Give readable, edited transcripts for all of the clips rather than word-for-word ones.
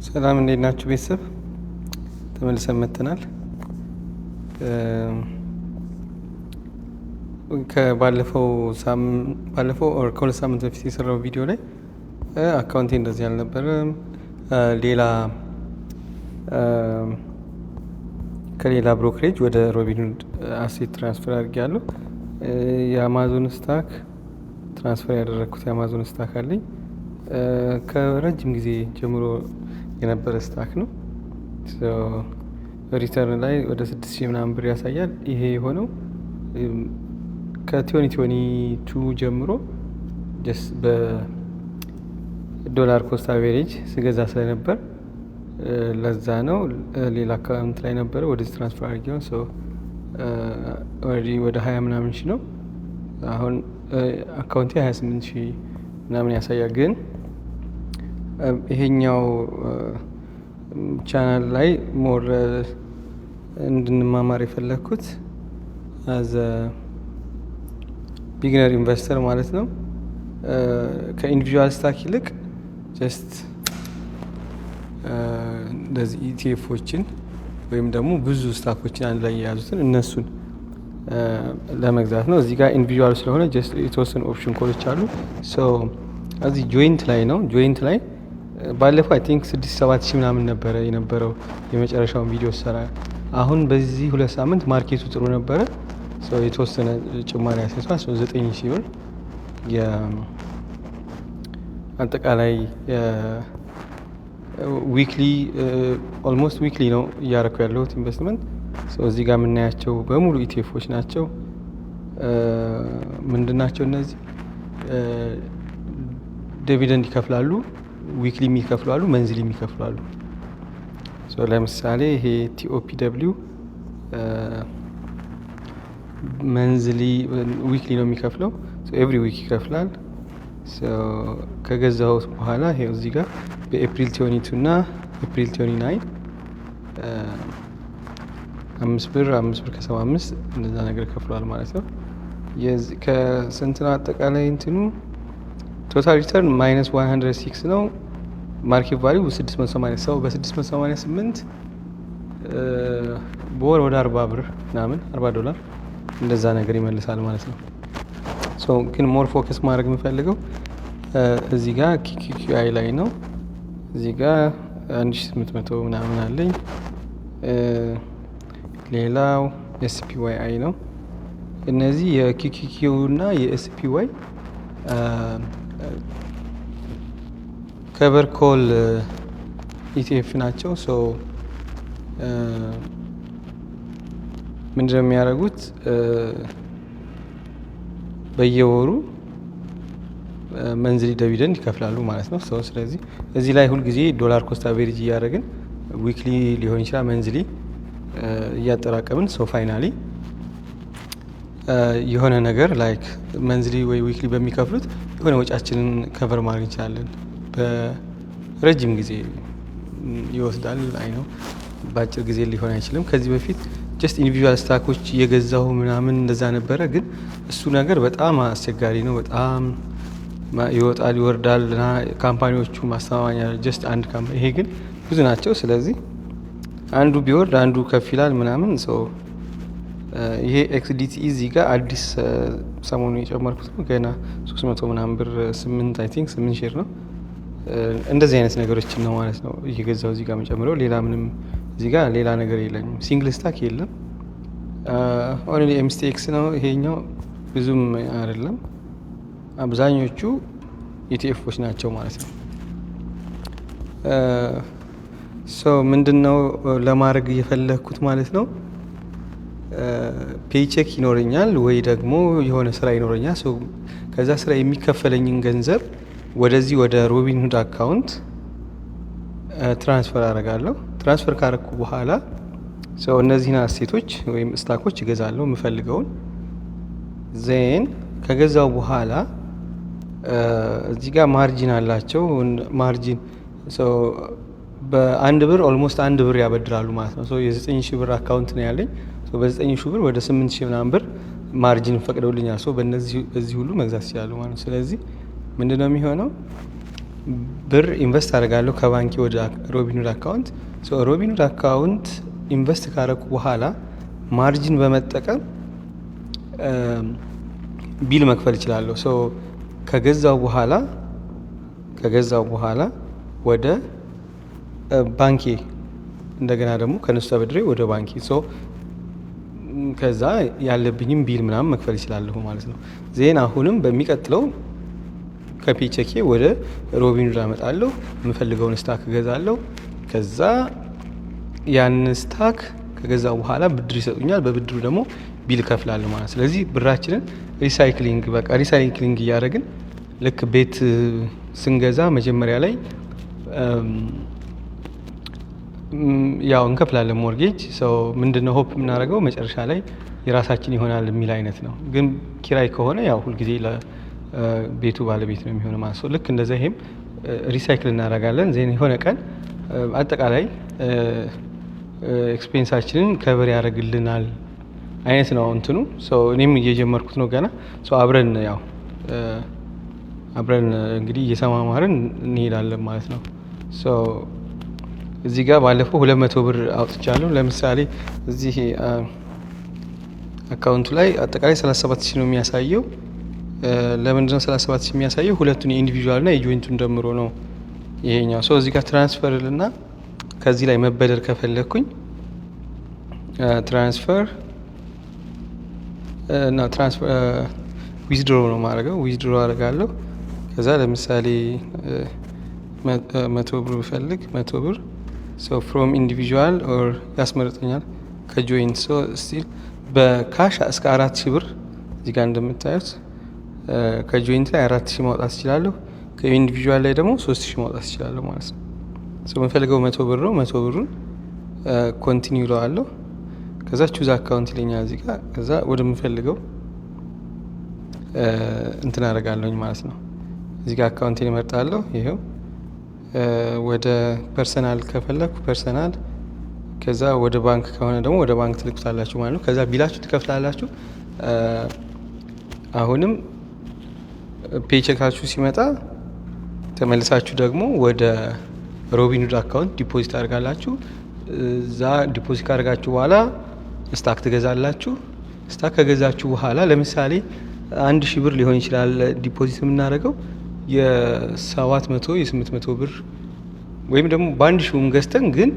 ሰላም፣ እንዴት ናችሁ ቤተሰብ? ተመልሰን መጥተናል። ከባለፈው ባለፈው or ከ2 ሳምንት በፊት የሰራው ቪዲዮ ላይ account ኤ እንደዚህ አልነበረም። ሌላ ከሌላ brokerage ወደ Robinhood asset transfer አድርጌያለሁ። የ Amazon stock transfer ያደረግኩት የ Amazon stock አለኝ። ከረጅም ጊዜ ጀምሮ የነበረ stock ነው። Return ላይ ወደ 6000 ምናምን ብር ያሳያል። ይሄ የሆነው ከ 2022 ጀምሮ just በ dollar cost average ስገዛ ስለነበር ለዛ ነው። ሌላ account ላይ ነበረ፣ ወደዚህ transfer አድርጌው so already ወደ ሀያ ምናምን ሺ ነው። አሁን account ኤ 28,000 ምናምን ያሳያል። ግን ይሄኛው ቻናል ላይ more እንድንማማር የፈለግኩት as a beginner investor ማለት ነው፣ ከ individual stock ይልቅ just እንደዚህ ETF ኦችን ወይም ደግሞ ብዙ stock ኦችን አንድ ላይ የያዙትን እነሱን ለመግዛት ነው። እዚህ ጋር individual ስለሆነ just የተወሰኑ option call ኦች አሉ። So እዚህ joint ላይ ነው። Joint ላይ ባለፈው I think 6-7 ሺህ ምናምን ነበረ የነበረው የመጨረሻውን ቪዲዮ ሰራ። አሁን በዚህ 2 ሳምንት market ኡ ጥሩ ነበረ። So የተወሰነ ጭማሪ አሳይቷል። So 9,000 ብር አጠቃላይ weekly፣ almost weekly ነው እያረኩ ያለሁት ኢንቨስትመንት። እዚህ ጋር የምናያቸው በሙሉ ETF ኦች ናቸው። ምንድን ናቸው እነዚህ? Dividend ይከፍላሉ። Weekly የሚከፍሉ አሉ፣ monthly የሚከፍሉ አሉ። ለምሳሌ ይሄ TOPW monthly፣ weekly ነው የሚከፍለው። Every week ይከፍላል። ከገዛሁት በኋላ ይሄው እዚህ ጋር በ April 22 እና April 29 5 ብር፣ 5 ብር ከ75 እንደዛ ነገር ከፍሏል ማለት ነው። ከስንት ነው አጠቃላይ እንትኑ? Total return minus 106 ነው። Market value 680 ሰው በ688 በወር ወደ 40 ብር ምናምን፣ 40 ዶላር እንደዛ ነገር ይመልሳል ማለት ነው። So ግን more focus ማድረግ የምፈልገው እዚህ ጋር QQQI ላይ ነው። እዚህ ጋር 1800 ምናምን አለኝ። ሌላው SPYI ነው። እነዚህ የ QQQ እና የ SPY covered call ETF ናቸው። So ምንድነው የሚያደርጉት? በየወሩ monthly dividend ይከፍላሉ ማለት ነው። So ስለዚህ እዚህ ላይ ሁልጊዜ dollar cost average እያደረግን weekly ሊሆን ይችላል፣ monthly እያጠራቀምን so finally የሆነ ነገር like monthly ወይ weekly በሚከፍሉት የሆነ ወጫችንን cover ማድረግ እንችላለን። በረጅም ጊዜ ይወስዳል። I know በአጭር ጊዜ ሊሆን አይችልም። ከዚህ በፊት just individual stock ኦች እየገዛሁ ምናምን እንደዛ ነበረ። ግን እሱ ነገር በጣም አስቸጋሪ ነው። በጣም ይወጣል ይወርዳል እና company ዎቹ ማስተማማኝ፣ just አንድ company፣ ይሄ ግን ብዙ ናቸው። ስለዚህ አንዱ ቢወርድ አንዱ ከፍ ይላል ምናምን። So ይሄ XDT እዚህ ጋር አዲስ ሰሞኑን የጨመርኩት ነው። ገና 300 ምናምን ብር፣ 8፣ I think 8 share ነው። እንደዚህ አይነት ነገሮችን ነው ማለት ነው እየገዛው እዚህ ጋር የምጨምረው። ሌላ ምንም እዚህ ጋር ሌላ ነገር የለኝም። Single stock የለም። Only MSTX ነው፣ ይሄኛው ብዙም አይደለም። አብዛኞቹ ETF ኦች ናቸው ማለት ነው። So ምንድን ነው ለማድረግ እየፈለግኩት ማለት ነው? Paycheck ይኖረኛል ወይ ደግሞ የሆነ ስራ ይኖረኛል። ከዛ ስራ የሚከፈለኝን ገንዘብ ወደዚህ ወደ Robinhood account transfer አደርጋለሁ። Transfer ካረኩ በኋላ so እነዚህን asset ኦች ወይም stock ኦች እገዛለሁ የምፈልገውን። Then ከገዛው በኋላ እዚህ ጋር margin አላቸው። Margin በ1 ብር almost 1 ብር ያበድራሉ ማለት ነው። የ9,000 ብር account ነው ያለኝ። በ9,000 ብር ወደ 8,000 ምናምን ብር margin ፈቅደውልኛል። So በእነዚህ በዚህ ሁሉ መግዛት ይችላሉ ማለት ነው። ስለዚህ ምንድነው የሚሆነው? ብር invest አደርጋለሁ ከባንኬ ወደ Robinhood account። Robinhood account invest ካረኩ በኋላ margin በመጠቀም bill መክፈል እችላለሁ። So ከገዛው በኋላ ወደ ባንኬ እንደገና ደግሞ ከነሱ ተበድሬ ወደ ባንኬ፣ so ከዛ ያለብኝም bill ምናምን መክፈል እችላለሁ ማለት ነው። Then አሁንም በሚቀጥለው ከ paycheck ኤ ወደ Robinhood አመጣለሁ፣ የምፈልገውን stock እገዛለሁ። ከዛ ያን stock ከገዛው በኋላ ብድር ይሰጡኛል። በብድሩ ደግሞ bill እከፍላለሁ ማለት። ስለዚህ ብራችንን recycling፣ በቃ recycling እያደረግን፣ ልክ ቤት ስንገዛ መጀመሪያ ላይ ያው እንከፍላለን mortgage። So ምንድነው hope የምናደርገው? መጨረሻ ላይ የራሳችን ይሆናል የሚል አይነት ነው። ግን ኪራይ ከሆነ ያው ሁልጊዜ ለቤቱ ባለቤት ነው የሚሆነው ማለት ነው። ልክ እንደዛ ይሄም recycle እናደርጋለን። Then የሆነ ቀን አጠቃላይ expense ኣችንን cover ያደርግልናል አይነት ነው እንትኑ። እኔም እየጀመርኩት ነው ገና። አብረን ያው አብረን እንግዲህ እየተማማርን እንሄዳለን ማለት ነው። እዚህ ጋር ባለፈው 200 ብር አውጥቻለሁ። ለምሳሌ እዚህ account ኡ ላይ አጠቃላይ 37,000 ነው የሚያሳየው። ለምንድነው 37,000 የሚያሳየው? ሁለቱን የ individual እና የ joint ኡን ደምሮ ነው ይሄኛው። So እዚህ ጋር transfer ልና ከዚህ ላይ መበደር ከፈለግኩኝ transfer እና transfer withdraw ነው የማደርገው። Withdraw አደርጋለሁ። ከዛ ለምሳሌ 100 ብር ብፈልግ 100 ብር፣ so from individual or ያስመርጠኛል ከ joint። So still በ cash እስከ 4,000 ብር፣ እዚህ ጋር እንደምታዩት ከ joint ላይ 4,000 ማውጣት እችላለሁ። ከ individual ላይ ደግሞ 3,000 ማውጣት እችላለሁ ማለት ነው። So የምፈልገው 100 ብር ነው። 100 ብሩን continue እለዋለሁ። ከዛ choose account ይለኛል እዚህ ጋር። ከዛ ወደምፈልገው እንትን አደርጋለሁኝ ማለት ነው። እዚህ ጋር account ኤን እመርጣለሁ። ይኸው ወደ personal ከፈለኩ personal፣ ከዛ ወደ ባንክ ከሆነ ደግሞ ወደ ባንክ ትልኩታላችሁ ማለት ነው። ከዛ bill ኣችሁ ትከፍላላችሁ። አሁንም paycheck ኣችሁ ሲመጣ ተመልሳችሁ ደግሞ ወደ Robinhood account deposit ታደርጋላችሁ። እዛ deposit ካደርጋችሁ በኋላ stock ትገዛላችሁ። Stock ከገዛችሁ በኋላ ለምሳሌ 1,000 ብር ሊሆን ይችላል deposit የምናደርገው፣ የ700 የ800 ብር ወይም ደግሞ በ1,000ውም ገዝተን ግን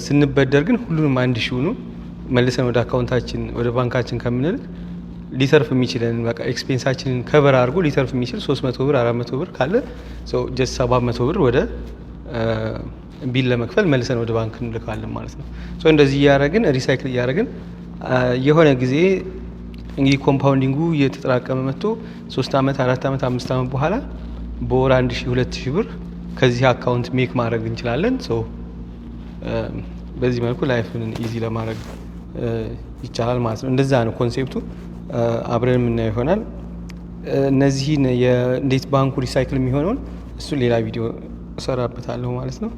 ስንበደር ግን ሁሉንም 1,000ውን መልሰን ወደ account ኣችን ወደ ባንካችን ከምንልክ ሊተርፍ የሚችለን፣ በቃ expense ኣችንን cover አድርጎ ሊተርፍ የሚችል 300 ብር፣ 400 ብር ካለ just 700 ብር ወደ bill ለመክፈል መልሰን ወደ ባንክ እንልካለን ማለት ነው። So እንደዚህ እያደረግን፣ recycle እያደረግን የሆነ ጊዜ እንግዲህ compounding ኡ እየተጠራቀመ መጥቶ 3 አመት፣ 4 አመት፣ 5 አመት በኋላ በወር 1,000፣ 2,000 ብር ከዚህ account make ማድረግ እንችላለን። So በዚህ መልኩ life ን easy ለማድረግ ይቻላል ማለት ነው። እንደዛ ነው concept ኡ። አብረን የምናየው ይሆናል። እነዚህን እንዴት ባንኩ recycle የሚሆነውን እሱን ሌላ ቪዲዮ እሰራበታለሁ ማለት ነው።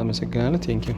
አመሰግናለሁ። Thank you.